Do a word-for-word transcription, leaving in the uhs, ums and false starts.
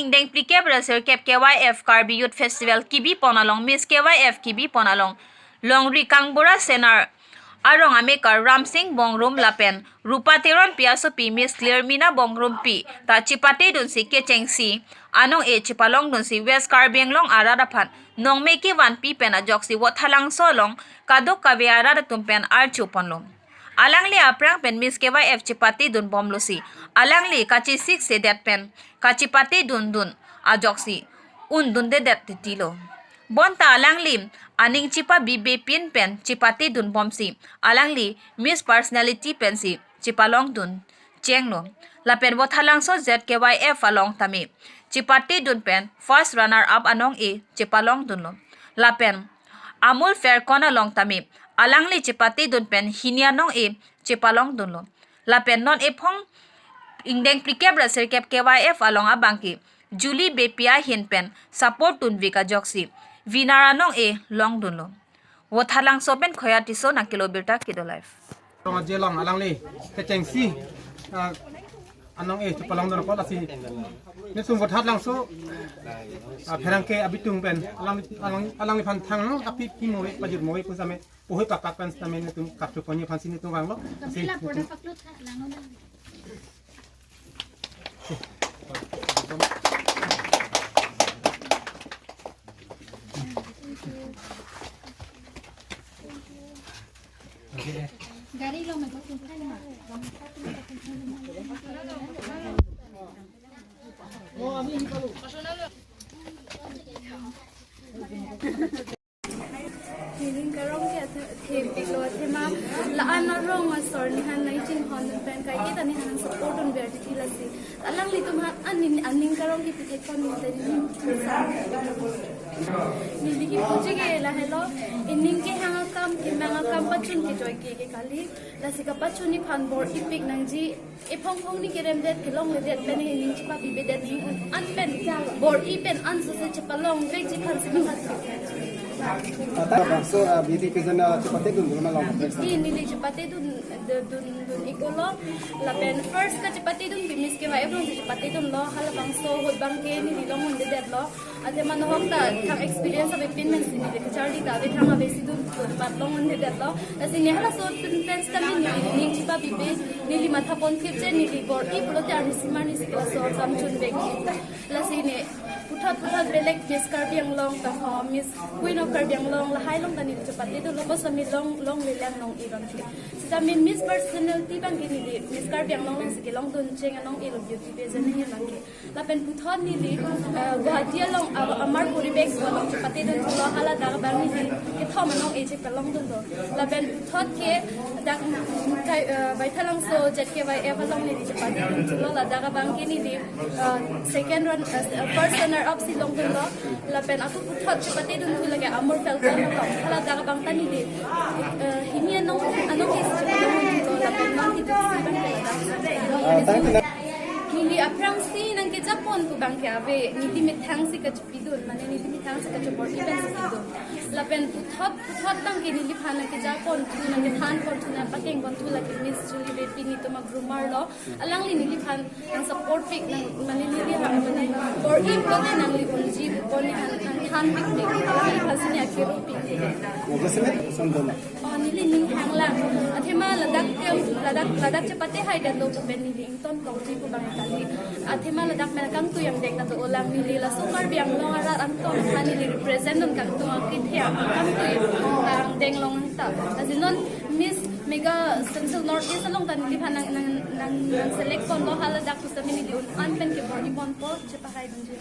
Ingdeng phlikep ra sirkep K Y F Karbi Youth Festival kebi pon along Miss K Y F kebi pon along Longri Kangbura Senar arong amekar Ramsing Bongrung lapen Rupa Teronpi asopi Miss Clearmina Bongrungpi ta chepatedunsi kechengsi anong-e chepalongdunsi West Karbi Anglong arat aphan nongme kevanpi pen ajoksi Vothatlangso along kadokave arat atum pen archu ponlo. Alangli aphrang pen Miss K Y F chepatedun bomlosi alangli kachesik sedet pen kachepatedundun ajoksi undundedet titilo. Bonta alangli aning chepabibe pin pen chepatedun bomsi alangli Miss Personality pensi chepalongdun chenglo. Lapen Vothatlangso Z K Y F along tame chepatedun pen first runner up anong-e chepalongdunlo. Lapen Amul Faircon along tame alangli chepatedun pen hini anong-e chepalongdunlo. Lapen non ephong ingdeng phlikep ra sirkep K Y F along abangke Julie Beypi ahin pen support dunvek ajoksi winner anong-e longdunlo. Vothatlangso pen Khoya Tisso, Nangkelo Birta, Kedo Live. Rong aje along alangli kechengsi, ah, anong-e chepalongdun apot lasi nesung Vothatlangso, ah, pherangke abitung pen alang, alang, alangliphan thang api pimo pajut mo pusitame pohoi pakpak pen sitame netum kapchu ponji aphansi netum vanglo. Lasi netum Aning karong ke athe, thepiklo athema la-an arong asor nephan nangchinghon pen kaike ta nephan support dunver titi lasi. Alanglitum aphan aning, aning karong kepithek pon tadi ni. Neli kipuji ke lahelo, ining kehang akam, kemang akam pachun kejoi ke, ke kali. Lasi kapachunji aphan bor-ipik nangji. Ephong phongni keremdet kelongledet pen ining chepabibedet, ining an pen bor-i pen ansose chepalongvekji aphansi matha. Ata bangso, ah, B D P jana chepatedun dun ma long. Neli chepatedun, de-, dun, dun-iklo. Lapen first kachepatedunpi Miss K Y F alongsi chepatedunlo. Halabangso ahut abangke neli longdundedetlo. Athema nohok ta thang experience avepin pensi neli kacharli ta ave, thang avesi dun, dun pat longdundedetlo. Lasi ne halaso pen sitame neli ning chepabibe, neli matha ponphit je, neli bor-i pulote arnisi marnisi ke laso akam chunvek. Lasi ne puthot puthot belek Miss Karbi Anglong ta ho, Miss Queen of Karbi Anglong lahai along ta neli chepatedunlo, bos ami long, longlelang nong-e abangke. Sitame Miss Personality abangke neli Miss Karbi Anglong alongsi kelongdun cheng anong-elo, beauty pageant ahin abangke. Lapen puthot neli, eh, Guwahati along, ah, Amar Poribesh along chepatedunlo, haladak abang neli kethom anong-e chepalongdunlo. Lapen puthot ke dak, mm, kai, eh, Vothatlangso Z K Y F along neli chepatedunlo, ladak abangke neli, eh, second run, eh, first runner up si longdunlo. Lapen ako puthot chepatedun thu lake Amur Falcon along. Haladak abang ta neli, eh, hini anong, anong-e si chepalongdunlo, lapen nangkituksi abangke ladak. Ah, thank you. Neli aphrangsi nangkejakpon pu abangke ave, neli methangsi kachepidun, mane neli methangsi kachobor-i pensi pidun. Lapen puthot, puthot abangke neliphan nangkejakpon thu, nangkethanpon thu, nangpakengpon thu lake Miss Julie Beypi, netum a-groomer lo. Alangli neliphan nangsupport pik, nang, mane neli ha, mane bor-i pulote nangli unji pu nephan nangthanpikpik. Alangli aphansi ne akero pik. Nangkesemet son dona. Oh, neli ning hanglang. Athema ladak tem, ladak, ladak chepate haidetlo pu pen neli ingtontongji pu abang kali. Athema ladak pen kangtui angdeng ta dolang, neli laso Karbi Anglong arat angtong aphan neli represent dun kangtung akithe kangtui angdeng long ta. Lasi non Miss Mega Central North East along ta neliphan nang, nang, nang, nangselect ponlo, haladak pusitame neli un-an pen kebor-i ponpo, chepahaidunji.